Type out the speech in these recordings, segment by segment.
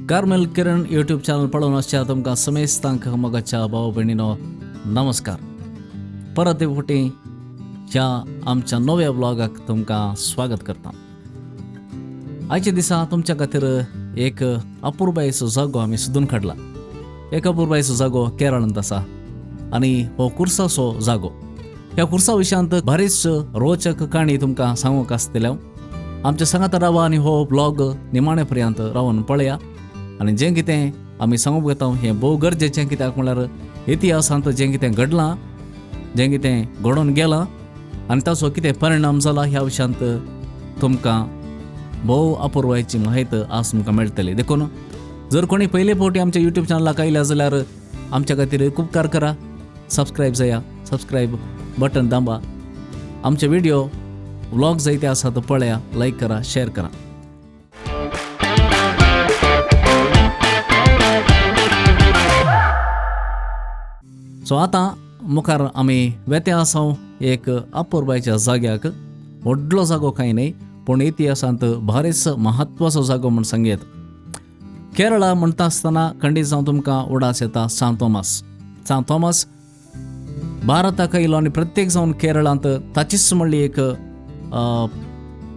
Carmel किरण YouTube channel पळोवन आसच्या तुमकां समेस्तांक मोगाच्या भाव भयणीनो नमस्कार. परत एक फावटी ह्या आमच्या नव्या ब्लॉगाक तुमकां स्वागत करता. आयच्या दिसा तुमच्या खातीर एक अपुरबायेचो जागो आमी सोदून काडला. एक अपुरबायेचो जागो केरळांत आसा आनी हो कुर्साचो जागो. ह्या कुर्सा विशयांत बरीच रोचक काणी तुमकां सांगूंक आसतल्यो. आमच्या सांगात रावा आनी हो ब्लॉग निमाणे पर्यंत रावन पळया. आनी जें कितें आमी सांगूंक घेता हें भोव गरजेचें, कित्याक म्हणल्यार इतिहासांत जें कितें घडलां, जें कितें घडोवन गेलां आनी ताचो कितें परिणाम जाला ह्या विशयांत तुमकां भोव अपुरबायेची म्हायती आज तुमकां मेळटली. देखून जर कोणी पयले फावटी आमच्या यूट्यूब चॅनलाक आयल्या जाल्यार आमच्या खातीर उपकार करा, सबस्क्रायब जाया, सबस्क्रायब बटन दांबा, आमचे व्हिडिओ व्लॉग जायते आसा तो पळया, लायक करा, शेअर करा. सो आतां मुखार आमी वेते आसा एक अपुरबायेच्या जाग्याक. व्हडलो जागो कांय न्हय, पूण इतिहासांत भारीच म्हत्वाचो जागो म्हूण सांगयेत. केरळा म्हणटा आसतना खंडीत जावन तुमकां उडास येता सांत थॉमस. सांत थॉमस भारताक आयलो आनी प्रत्येक जावन केरळांत ताचीच म्हणली एक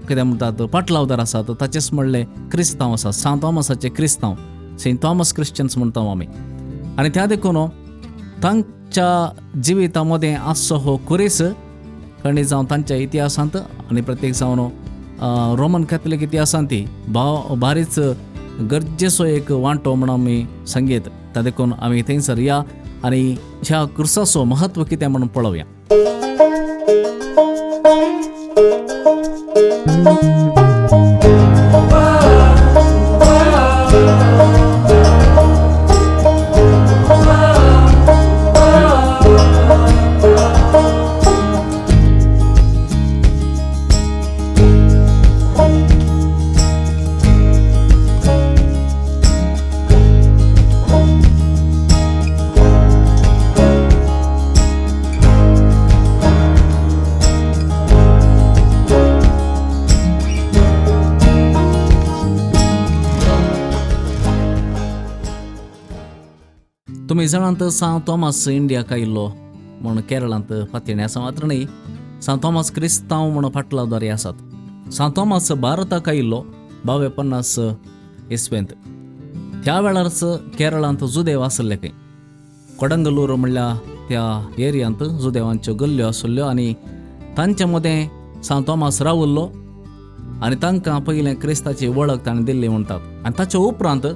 कितें म्हणटात पाटलावदार आसात, ताचेच म्हणले क्रिस्तांव आसात, सांत थॉमसाचे क्रिस्तांव, सेंट थॉमस क्रिश्चन्स म्हणटा आमी. आनी त्या देखून तांच्या जिविता मदें आसचो हो खुरीस खंडीत जावन तांच्या इतिहासांत आनी प्रत्येक जावन रोमन कॅथलिक इतिहासांत ती भारीच गरजेचो एक वांटो म्हूण आमी सांगयत. त्या देखून आमी थंयसर या आनी ह्या कुर्साचो म्हत्व कितें म्हणून पळोवया. तुमी जाणांत सांत थॉमस इंडियाक आयिल्लो म्हूण केरळांत फातिणे आसा मात्र न्हय, सांत थॉमस क्रिस्तांव म्हूण फाटलावदारी आसात. सांत थॉमस भारताक आयिल्लो 52 इस्वेंत. त्या वेळारच केरळांत जुदेव आसले खंय. कोडंगलूर म्हणल्यार त्या एरियांत जुदेवांच्यो गल्ल्यो आसल्ल्यो आनी तांचे मदें सांत थॉमस रावल्लो आनी तांकां पयलें क्रिस्ताची वळख ताणें दिल्ली म्हणटात. आनी ताचे उपरांत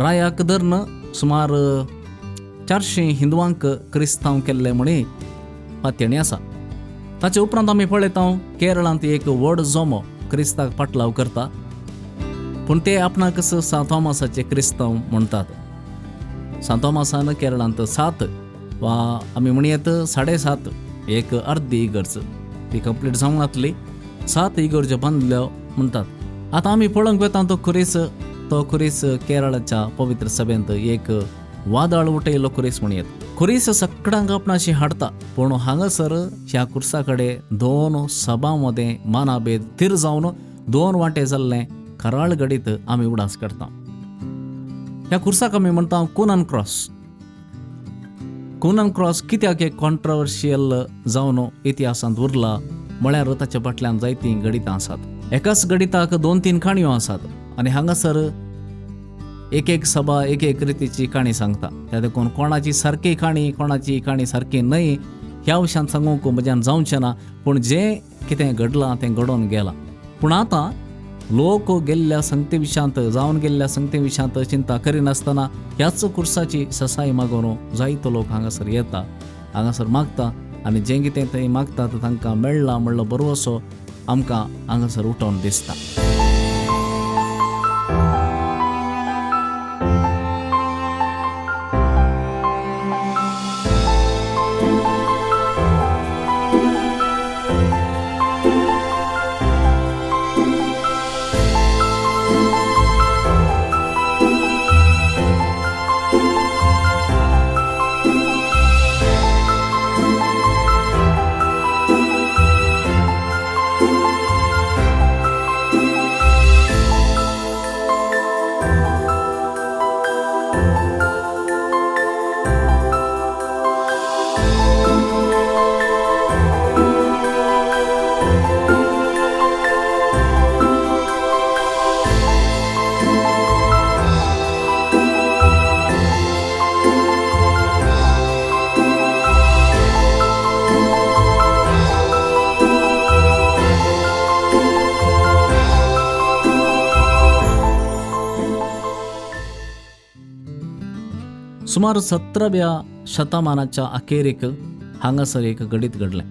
रायाक धरून सुमार 400 हिंदवांक क्रिस्तांव केल्ले म्हणी पातयेणी आसा. ताचे उपरांत आमी पळयता केरळांत एक व्हड जमो क्रिस्ताक पाटलाव करता, पूण ते आपणाक सांत थॉमसाचे क्रिस्तांव म्हणटात. सांत थॉमसान केरळांत 7 वा आमी म्हणयेत 7.5 एक अर्दी इगर्ज ती कंप्लीट जावंक नातली, 7 इगर्ज्यो बांदल्यो म्हणटात. आतां आमी पळोवंक वता तो खुरीस, तो खुरीस केरळाच्या पवित्र सभेंत एक वादळ उठयलो खुरीस म्हणयेत. खुरीस सगळ्यांक आपणाशी हाडटा, पूण हांगासर ह्या खुर्सा कडेन 2 सभां मदें मानाभेद थीर जावन 2 वांटे जाल्लें कराळ घडीत आमी उडास काडटा. ह्या खुर्साक आमी म्हणटा कुनन क्रॉस. कुनन क्रॉस कित्याक एक कॉन्ट्रवर्शियल जावन इतिहासांत उरला म्हळ्यार ताच्या फाटल्यान जायतीं गणितां आसात. एकाच गणिताक 2-3 काणयो आसात आनी हांगासर एक एक सभा एक एक रितीची काणी सांगता. त्या देखून कोणाची सारकी काणी कोणाची काणी सारकी न्हय ह्या विशयांत सांगूंक म्हज्यान जावचें ना, पूण जें कितें घडलां तें घडोवन गेलां. पूण आतां लोक गेल्ल्या संगती विशयांत जावन गेल्ल्या संगती विशयांत चिंता करिनासतना ह्याच कुर्साची ससाय मागून जायतो लोक हांगासर येता, हांगासर मागता आनी जें कितें थंय मागतात तांकां मेळ्ळां म्हणलो बरोसो आमकां हांगासर उठोवन दिसता. सुमार 17व्या शतमानाच्या अखेरीक हांगासर एक घडीत घडलें.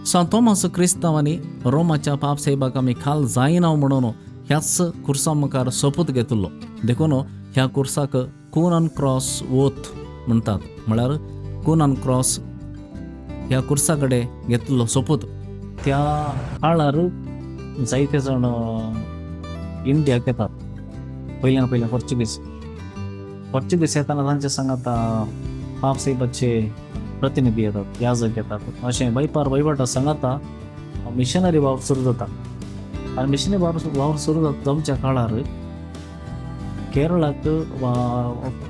सांत तोमास क्रिस्तांवांनी रोमाच्या पापसाहेबाक आमी खाल जायना म्हणून ह्याच कुर्सा मुखार सोपूत घेतिल्लो. देखून ह्या कुर्साक कूनन क्रॉस वोथ म्हणटात, म्हळ्यार कूनन क्रॉस ह्या कुर्सा कडेन घेतिल्लो सोपूत. त्या काळार जायते जाण इंडियाक येतात, पयल्यान पयले पोर्चुगीज. पोर्चुगीज येताना तांचे सांगाता पापसाहेबाचे प्रतिनिधी येतात, याजक येतात. अशें वैपार वैवाटा सांगाता मिशनरी वावर सुरू जाता. आनी मिशनरी वावर सुरू जावच्या काळार केरळाक वा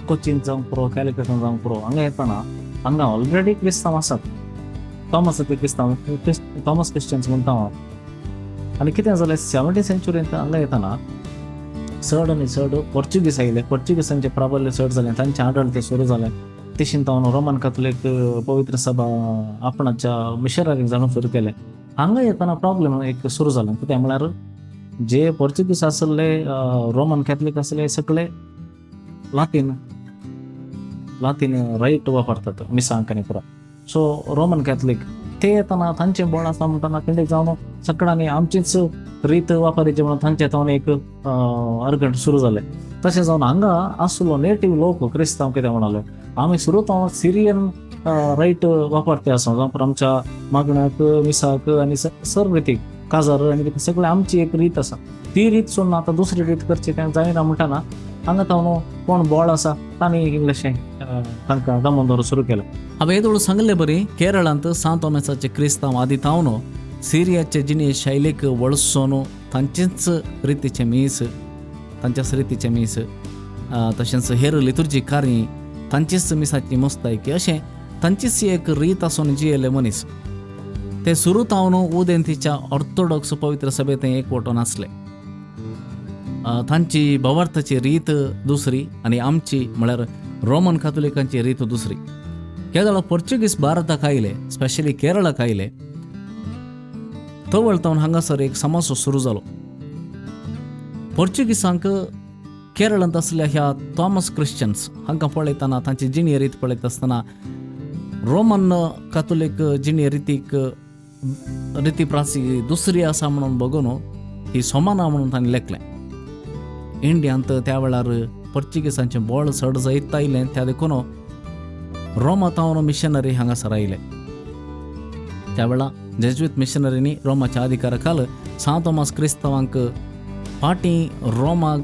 कोचीन जावंक पुरो, कॅलिकटान जावंक पुरो, हांगा येतना हांगा ऑलरेडी क्रिस्तांव आसात, थॉमस क्रिस्तांव, थॉमस क्रिश्चन्स म्हणटा हांव. आनी कितें जालें, 17 सेंचुरींत हांगा येतना चड आनी चड पोर्चुगीज आयले. पोर्चुगीजांचें प्राबल्य चड जालें, तांचें आडळतें सुरू जालें. तशें तावन रोमन काथोलीक पवित्र सभा आपणाच्या मिशनरीक जाणून सुरू केलें. हांगा येतना प्रॉब्लेम एक सुरू जालें. कितें म्हळ्यार जे पोर्चुगीज आसले, रोमन कॅथलीक आसले, सगळे लातीन लातीन रायट वापरतात मिसांक आनी पुरा. सो रोमन कॅथलीक ते येतना तांचें बळ आसा म्हणटना कितें जावन सगळ्यांनी आमचीच रीत वापरायची म्हणून तांचे तावन एक अर्गंट सुरू जालें. तशें जावन हांगा आसलो नेटीव लोक क्रिस्तांव कितें म्हणाले, आमी सुरू तावन सिरियन रायट वापरते आसा, जावं आमच्या मागण्याक, मिसाक आनी सर्व रितीक काजार आनी सगळें आमची एक रीत आसा, ती रीत सोडून आतां दुसरी रीत करची तें जायना म्हणटना हांगा तावन कोण बोळ आसा तांणी इल्लेशें तांकां दमोवन दवरूंक सुरू केलें. हांवें येदोळ सांगले बरी केरळांत सांत तोमेसाचे क्रिस्तांव आदी तावन सिरियाचे जिणे शैलीक वळसोन तांचेच रितीचें मीस, तांच्याच रितीचें मीस, तशेंच हेर लितुर्जी कार्य, तांचीच मिसाची मुस्तायकी, अशें तांचीच एक रीत आसून जियेले मनीस ते सुरू तावन उदेंतीच्या ऑर्थोडॉक्स पवित्र सभेंत एकवटून नासले. तांची भावार्थाची रीत दुसरी आनी आमची म्हळ्यार रोमन कातोलिकांची रीत दुसरी. केदळा पोर्चुगीज भारताक आयले, स्पेशली केरळाक आयले, तवळ तावन हांगासर एक समस्या सुरू जालो. पोर्चुगीसांक केरळांत आसल्या ह्या थॉमस क्रिश्चन्स हांकां पळयतना, तांची जिणे रीत पळयता आसतना रोमन कातोलीक जिणे रितीक रिती प्रासी दुसरी आसा म्हणून बघून ही सोमाना म्हणून तांणी लेखलें. इंडियांत त्या वेळार पोर्चुगीसांचें बळ चड जायत आयलें, त्या देखून रोमा तावन मिशनरी हांगासर आयले. त्या वेळार जेज्वीत मिशनरींनी रोमाच्या अधिकारा खाल सांत तोमास क्रिस्तांवांक फाटीं रोमा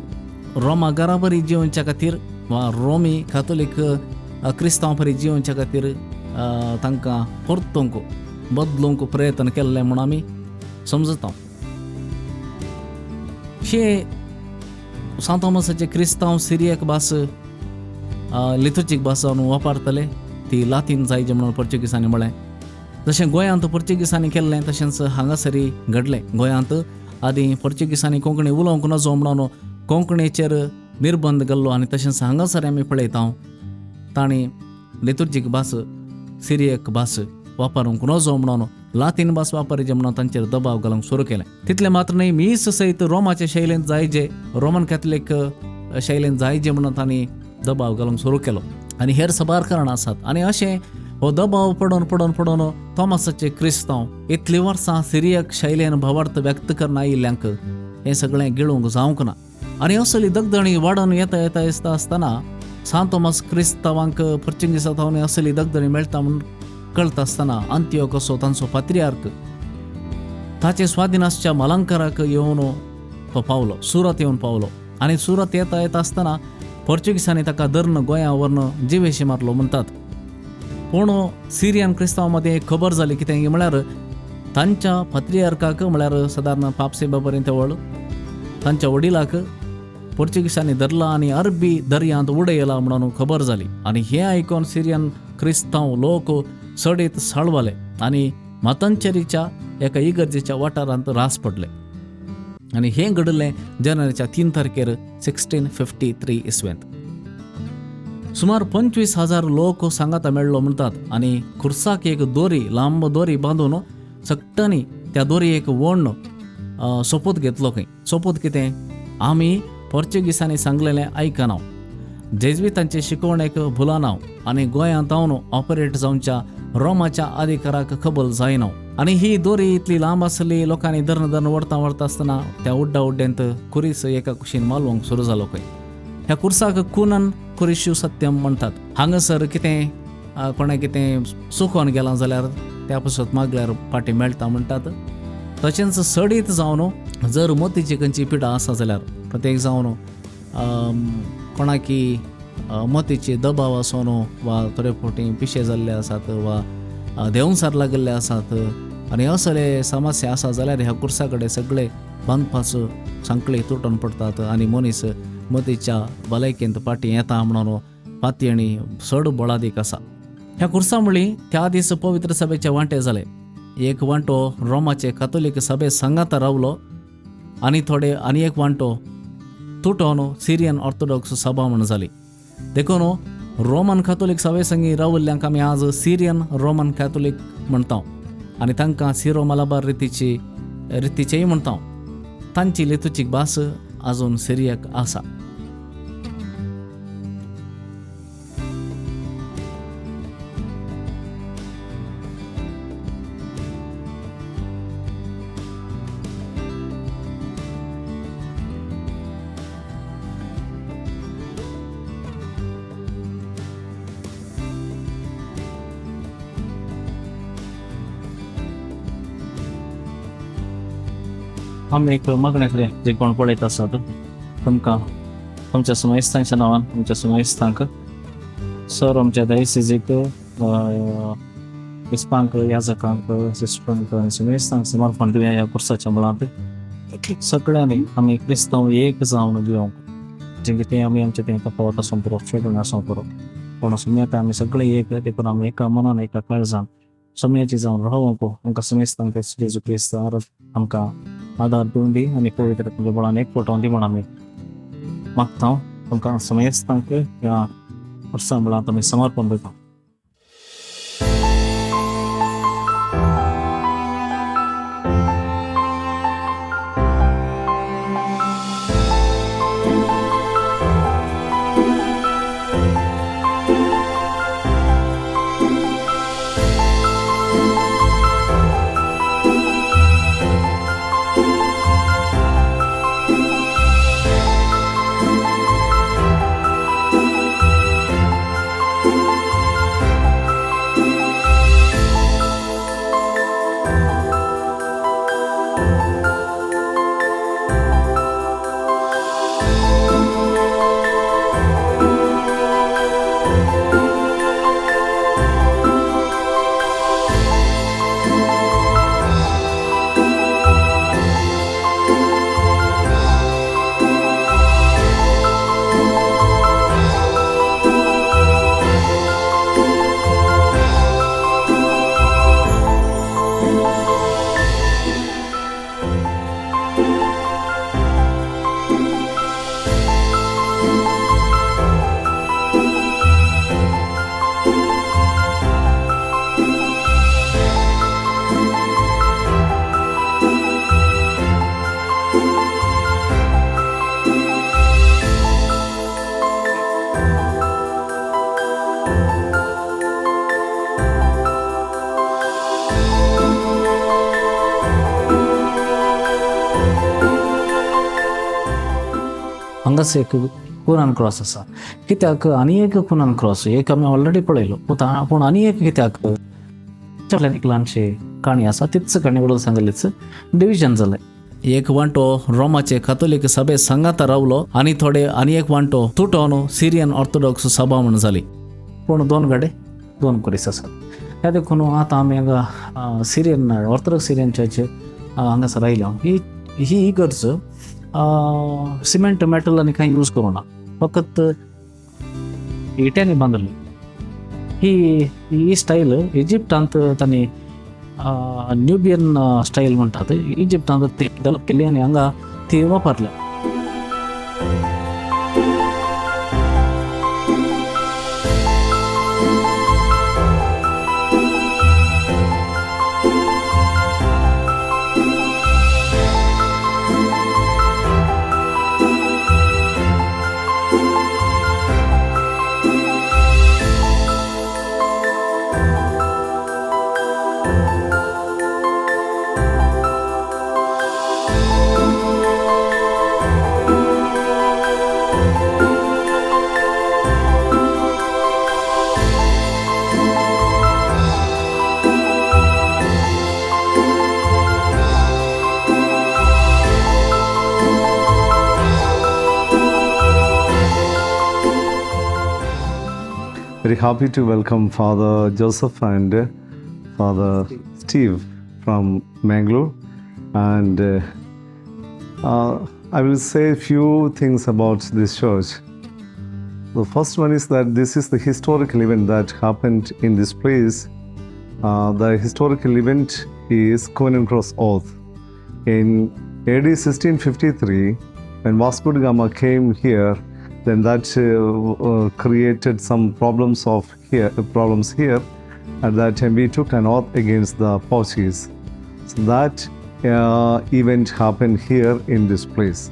रोमा घराबरी जिवच्या खातीर वा रोमी कातोलीक क्रिस्तांव परी जिवच्या खातीर तांकां परतूंक बदलूंक प्रयत्न केल्ले म्हूण आमी समजता. हे सांत तोमासाचे क्रिस्तांव सिरियक भास, लिथुचीक भास जावन वापरतले, ती लातीन जायजे म्हणून पोर्चुगीसांनी म्हळें. जशें गोंयांत पोर्चुगीसांनी केल्लें तशेंच हांगासरी घडलें. गोंयांत आदीं पोर्चुगीसांनी कोंकणी उलोवंक नजो म्हणून कोंकणीचेर निर्बंध घाल्लो आनी तशेंच हांगासर आमी पळयता तांणी लितुर्जीक भास, सिरियक भास वापरूंक नजो म्हणून लातीन भास वापरची म्हणून तांचेर दबाव घालूंक सुरू केलें. तितलें मात्र न्हय, मीस सयत रोमाचे शैलींत जायजे, रोमन कॅथलीक शैलींत जायजे म्हणून तांणी दबाव घालूंक सुरू केलो आनी हेर साबार कारणां आसात. आनी अशें हो दबाव पडून पडून पडून थॉमसाचे क्रिस्तांव इतलीं वर्सां सिरियक शैलीन भावार्थ व्यक्त करना आयिल्ल्यांक हें सगळें गिळूंक जावंक ना. आनी असली दगदणी वाडोवन येता येता दिसता आसतना सांत तोमास क्रिस्तांवांक पोर्चुगीसा थावन असली दगदणी मेळटा म्हूण कळटा आसतना अंत्योक असो तांचो पात्रियार्क ताचे स्वाधीन आसच्या मलंकाराक येवन तो पावलो, सुरत येवन पावलो. आनी सुरत येता येता आसतना पोर्चुगीसांनी ताका धरून गोंया व्हरून जिवेशी मारलो म्हणटात. पूण सिरियन क्रिस्तांव मदें एक खबर जाली, कितें म्हळ्यार तांच्या पात्रियार्काक म्हळ्यार सादारण पापसेबा पर्यंत वळ तांच्या वडिलाक पोर्चुगीसांनी धरला आनी अरबी दर्यांत उडयला म्हणून खबर जाली. आनी हें आयकून सिरियन क्रिस्तांव लोक चडीत साळवाले आनी मातंचेरीच्या एका इगर्जेच्या वाठारांत रास पडले. आनी हें घडलें जानेवारीच्या 3 तारखेर 1653 इसवेंत. सुमार 25,000 लोक सांगाता मेळ्ळो म्हणटात. आनी खुर्साक एक दोरी, लांब दोरी बांदून सगळ्यांनी त्या दोरयेक ओडून सोपूत घेतलो खंय. सोपूत कितें, आमी पोर्चुगीसांनी सांगलेलें आयकना. जेज्वितांचे शिकवणेक भुलानाव आनी गोंयांत हांव ऑपरेट जावच्या रोमाच्या अधिकाराक खबल जायना. आनी ही दोरी इतली लांब आसली लोकांनी धरून धरून वडता वडता आसतना त्या उड्डा उड्ड्यांत खुरीस एका कुशीन मालवंक सुरू जालो खंय. ह्या कुर्साक कुनन कुरिशू सत्यम म्हणटात. हांगासर कितें कोणें कितें चुकोन गेलां जाल्यार त्या पासत मागल्यार फाटीं मेळटा म्हणटात. तशेंच सडीत जावन जर मोतीची खंयची पिडा आसा जाल्यार प्रत्येक जावन कोणाकी मोतीची दबाव आसून वा थोडे फावटी पिशे जाल्ले आसात वा देंवसार लागिल्ले आसात आनी असले समस्या आसा जाल्यार ह्या कुर्सा कडेन सगळे बांदपाचो सांकळी तुटून पडटात आनी मनीस मतीच्या भलायकेंत फाटीं येता म्हणून पातयेणी चड बळादीक आसा. ह्या कुर्सा मुळी त्या दीस पवित्र सभेचे वांटे जाले. एक वांटो रोमाचे कातोलीक सभे सांगाता रावलो आनी थोडे आनी एक वांटो तुटोन सिरियन ऑर्थोडॉक्स सभा म्हण जाली. देखून रोमन कातोलीक सभे संगी रावल्ल्यांक आमी आज सिरियन रोमन कॅथोलीक म्हणटा आनी तांकां सिरो मलाबार रितीचेय म्हणटा. तांची लितुचीक भास आजून सिरियाक आसा. आमी एक मागणें करूया जे कोण पळयत आसात तुमकां तुमच्या सुमेस्तांच्या नांवान तुमच्या सुमेस्तांक सर आमच्या दयसिजीक इस्पांक याजकांक सिस्टरांक आनी सुमेस्तांक समर्पण दिवया ह्या कुर्साच्या मुळांत. सगळ्यांनी आमी क्रिस्तांव एक जावन दिवंक जे कितें आमी आमचें तें तफावत आसूंक पुरो वेगळें आसूंक पुरो पूण सुमेता आमी सगळे एक देखून आमी एका मनान एका काळजान सम्याची जावन रावंक आमकां सुमेस्तांक जेजू क्रिस्त आमकां आदार दिवन दी आनी पवित्र तुमच्या बळान एक फटोवन दी म्हण आमी मागता. तुमकां समेस्तांक ह्या वर्सा मुळांत आमी समर्पण दिता. हांगाच एक कुरान क्रॉस आसा. कित्याक आनी एक कुरान क्रॉस एक आमी ऑलरेडी पळयलो पूण आनी एक कित्याक एक ल्हानशी काणी आसा तीच काणी बरोबर सांगलीच डिविजन जालें. एक वांटो रोमाचे कातोलीक सभे सांगाता रावलो आनी थोडे आनी एक वांटो तुटोन सिरियन ऑर्थोडॉक्स सभा म्हण जाली. पूण दोन गडे दोन कुरीस आसात. ह्या देखून आतां आमी हांगा सिरियन ऑर्थोडॉक्स सिरियन चर्च हांगासर आयल्या. ही ही इगर्ज सिमेंट मेटल आनी कांय यूज करूं ना, फकत इट्यांनी बांदली. ही ही स्टायल इजिप्टांत तांणी न्यूबियन स्टायल म्हणटात इजिप्टांत ती डेवलप केली आनी हांगा ती वापरल्या. Very happy to welcome Father Joseph and Father Steve from Mangalore. And I will say a few things about this church. The first one is that this is the historical event that happened in this place. The historical event is Coonan Cross Oath. In AD 1653, when Vasco da Gama came here, then that created some problems here. At that time, we took an oath against the Portuguese. So that event happened here in this place.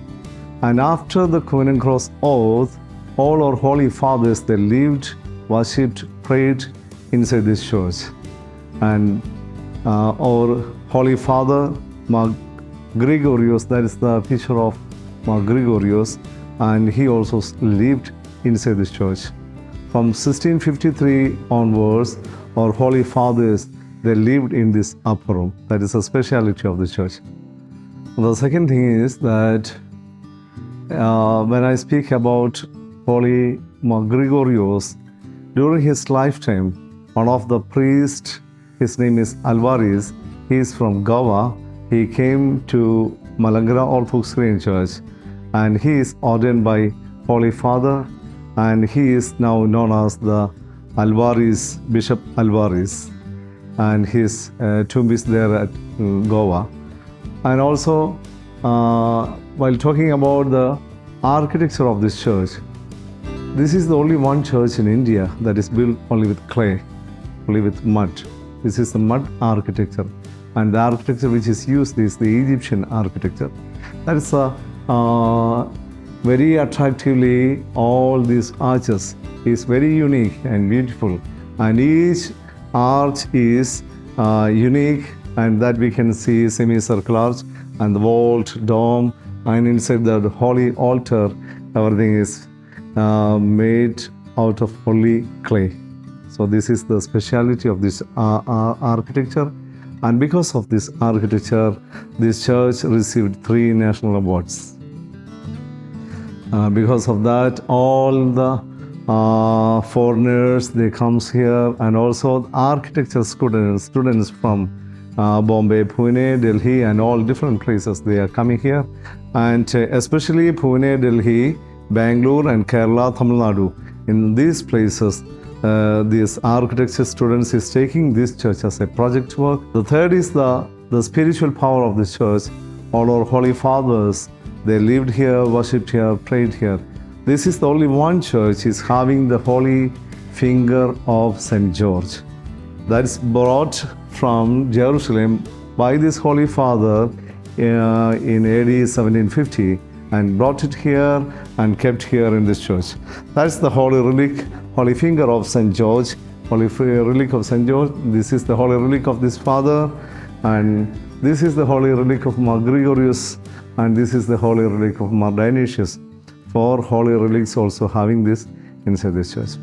And after the Coonan Cross Oath, all our holy fathers, they lived, worshipped, prayed inside this church. And our Holy Father, Mar Gregorios, that is the picture of Mar Gregorios, and he also lived inside this church. From 1653 onwards, our Holy Fathers, they lived in this upper room. That is a speciality of the church. The second thing is that when I speak about Holy Mar Gregorios, during his lifetime, one of the priests, his name is Alvarez, he is from Goa. He came to Malankara Orthodox Syrian Church, and he is ordained by Holy Father, and he is now known as the Alvarez, Bishop Alvarez, and his tomb is there at Goa. And also, while talking about the architecture of this church, this is the only one church in India that is built only with clay, only with mud. This is the mud architecture, and the architecture which is used is the Egyptian architecture. That is a very attractively, all these arches is very unique and beautiful, and each arch is unique, and that we can see semicircle arch and the vault, dome, and inside the holy altar, everything is made out of only clay. So this is the speciality of this architecture, and because of this architecture, this church received 3 national awards. Because of that, all the foreigners, they comes here, and also architecture students from Bombay, Pune, Delhi, and all different places, they are coming here, and especially Pune, Delhi, Bangalore, and Kerala, Tamil Nadu. In these places, these architecture students is taking this church as a project work. The third is the spiritual power of the church. All our holy fathers, they lived here, worshipped here, prayed here. This is the only one church is having the holy finger of Saint George. That's brought from Jerusalem by this Holy Father in AD 1750 and brought it here and kept here in this church. That's the holy relic, holy finger of Saint George, holy relic of Saint George. This is the holy relic of this father, and this is the holy relic of Mar Gregorios, and this is the holy relic of Mar Dionysius. 4 holy relics also having this inside this church.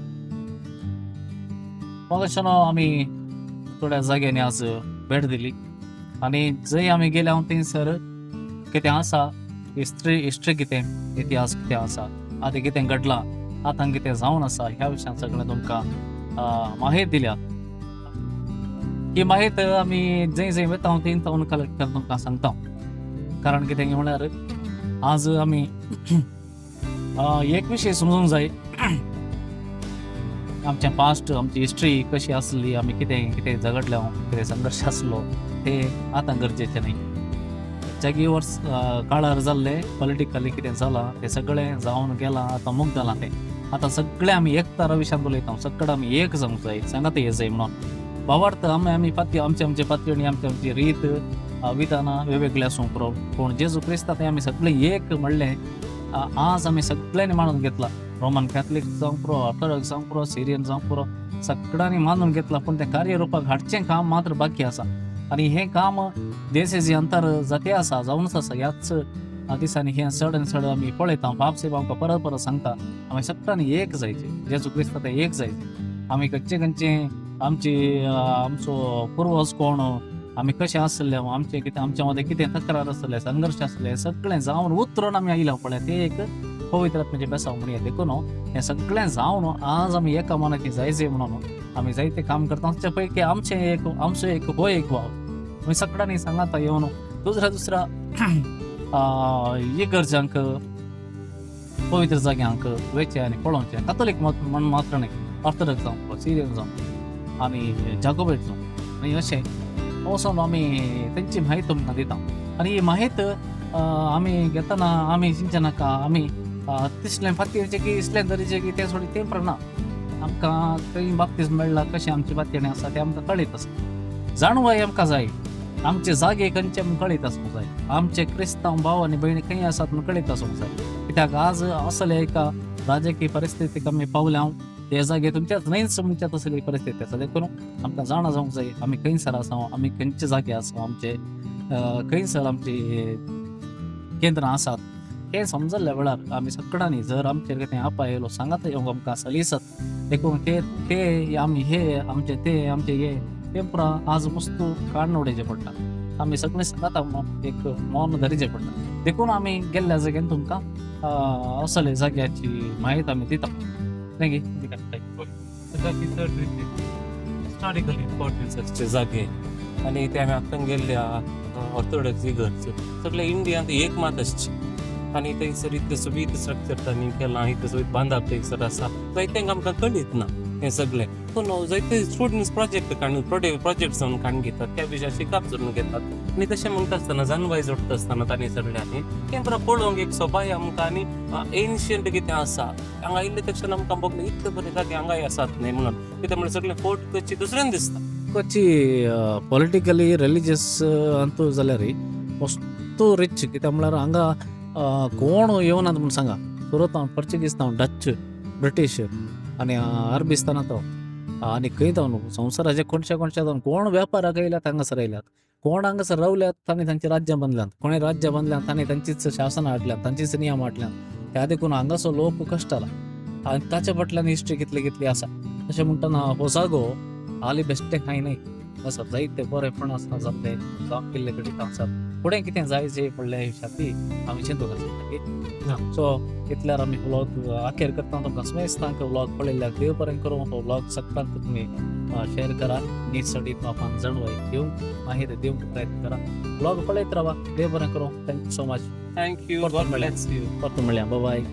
मोगाशानो, आमी थोड्या जाग्यांनी आज भेट दिली आनी जंय आमी गेल्या थंयसर कितें आसा, हिस्ट्री हिस्ट्री कितें, इतिहास कितें आसा, आतां कितें घडलां, आतां कितें जावन आसा, ह्या विशयान सगळें तुमकां माहिती दिल्या. ही माहिती आमी जंय जंय वता थंय थंय कलेक्ट करून तुमकां सांगता. कारण कितें म्हळ्यार आज आमी एक विशय समजूंक जाय, आमचें पास्ट, आमची हिस्ट्री कशी आसली, आमी कितें कितें झगडले, कितें संघर्श आसलो, ते आतां गरजेचें न्ही. जागी वर्स काळार जाल्लें पॉलिटिकली कितें जालां तें सगळें जावन गेलां, आतां मुक्त जालां तें. आतां सगळें आमी एकतारा विशयान उलयता, सगळें आमी एक जावंक जाय, सांगात ये जाय म्हणून. भावार्थ आमी आमी पाती आमची आमची पातयणी, आमची आमची रीत विधानां वेगवेगळी आसूंक पुरो, पूण जेजू क्रिस्ता तें आमी सगळें एक म्हणलें आज आमी सगळ्यांनी मानून घेतलां. रोमन कॅथलीक जावंक पुरो, ऑर्थोडॉक्स जावंक पुरो, सिरियन जावंक पुरो, सगळ्यांनी मानून घेतलां, पूण तें कार्यरुपाक हाडचें काम मात्र बाकी आसा. आनी हें काम देसेजी अंतर जाते आसा, जावनच आसा. ह्याच दिसांनी हें चड आनी चड आमी पळयता. बाप साहेब आमकां परत परत सांगता, आमी सगळ्यांनी एक जायचें, जेजू क्रिस्ता तें एक जायचें. आमी खंयचे खंयचे आमची आमचो पुर्वज कोण, आमी कशें आसले, आमचें कितें, आमच्या मदें कितें तक्रार आसले, संघर्श आसले, सगळें जावन उतरून आमी आयला पळय, तें एक पवित्र आत्म्याचें बेसांव म्हणया. देखून हें सगळें जावन आज आमी एका मनाची जाय म्हणून आमी जायते काम करता. आमचे पैकी आमचें एक आमचो एक हो एक वावर आमी सगळ्यांनी सांगाता येवन दुसऱ्या दुसऱ्या इगर्जांक पवित्र जाग्यांक वयचें आनी पळोवचें. कातोलीक म्हण मात्र न्ही, ऑर्थोडॉक्स जावं, सिरियन जावं आनी जाकोबेट जावं, आनी अशें वचोन आमी तेंची म्हायती तुमकां दिता. आनी ही म्हायत आमी घेतना आमी चिंतचे नाका आमी तिसलें फातयेचें की इसलें तरेचें की तें सोडी तें ना. आमकां खंय बाप्तीज मेळ्ळा, कशें आमची बातयणी आसा तें आमकां कळीत आसा. जाणवाय आमकां जाय, आमचे जागे खंयचे आमकां कळीत आसूंक जाय, आमचे क्रिस्तांव भाव आनी भयणी खंय आसात म्हूण कळीत आसूंक जाय. कित्याक आज असले एका राजकीय परिस्थितीक आमी पावल्या, ते जागे तुमच्याच न्हयच म्हणच्या तसली परिस्थिती आसा. देखून आमकां जाणा जावंक जाय आमी खंयसर आसा, आमी खंयचे जागे आसा, आमचे खंयसर आमची केंद्रां आसात हें समजल्ल्या वेळार आमी सगळ्यांनी जर आमचेर कितें आपा येयलो सांगात येवंक आमकां सलीसत. देखून ते ते आमी हे आमचे ते आमचे हे तें पुरा आज वस्तू काडून उडयचें पडटा. आमी सगळें सांगाता एक मौन धरिचें पडटा. देखून आमी गेल्ल्या जाग्यान तुमकां असले जाग्याची म्हायती आमी दिता. Thank you. चड हिस्टॉरिकल इम्पॉर्टन्स आसचे जागे आनी ते आमी आतां गेल्ल्या ऑर्थोडॉक्स इगर्ज सगळे इंडियांत एक मात आसची आनी थंयसर इतलें सोबीत स्ट्रक्चर तांणी केलां, इतलें सोबीत बांदप थंयसर आसा, जायत्यांक आमकां कळीत ना हें सगळें. पूण जायते स्टुडंट्स प्रोजेक्ट काडून प्रोजेक्ट जावन काडून घेतात, त्या विशयार शिकप करून घेतात. आनी तशें म्हणटा आसतना जाणवाय जोडटा आसतना तांणी सगळ्यांनी तें पुरा पळोवंक एक सोबाय आमकां आनी एन्शियंट कितें आसा हांगा आयिल्ले तक्षण आमकां भोगलें इतले बरे जागे हांगाय आसात न्हय म्हणून. कित्याक म्हणल्यार सगळें फोर्ट कच्ची दुसऱ्यान दिसता. कोची पॉलिटिकली रिलिजियस अंतू जाल्यार मस्तू रिच. कित्याक म्हळ्यार हांगा कोण येवनात म्हूण सांगा, सुरत हांव पोर्चुगीज हांव डच ब्रिटीश आनी अरबिस्तानात हांव आनी खंय जावन संवसाराचे कोणशा कोणशा जावन कोण वेपाराक येयल्यात हांगासर येयल्यात, कोण हांगासर रावल्यात तांणी तांची राज्यां बांदल्यांत, कोणें राज्यां बांदल्यांत तांणी तांचीच शासनां हाडल्यांत, तांचीच नियम हाडल्यांत. ह्या देखून हांगासो लोक कश्टाला आनी ताच्या फाटल्यान हिस्ट्री कितली कितली आसा. अशें म्हणटना हो जागो हालीं बेश्टें कांय न्हय, आसा जायते बरेपण आसा जाल्लें जावं केल्ले कडेन आसात. फुडें कितें जाय जे पडल्या आयुश्यांत आमी चिंतूंक आसा. सो इतल्यार आमी व्लॉग अखेर करता. तुमकां समेस्तांक व्लॉग पळयल्ल्याक देव बरें करूं. हो व्लॉग सगळ्यांक तुमी शेअर करा, नीट सडीत बापान जाणवाय दिवंक माहिती दिवंक प्रयत्न करा. व्लॉग पळयत रावा. देव बरें करूं. Thank you so much. Thank you. परतून मेळया. परतून मेळया. बाय.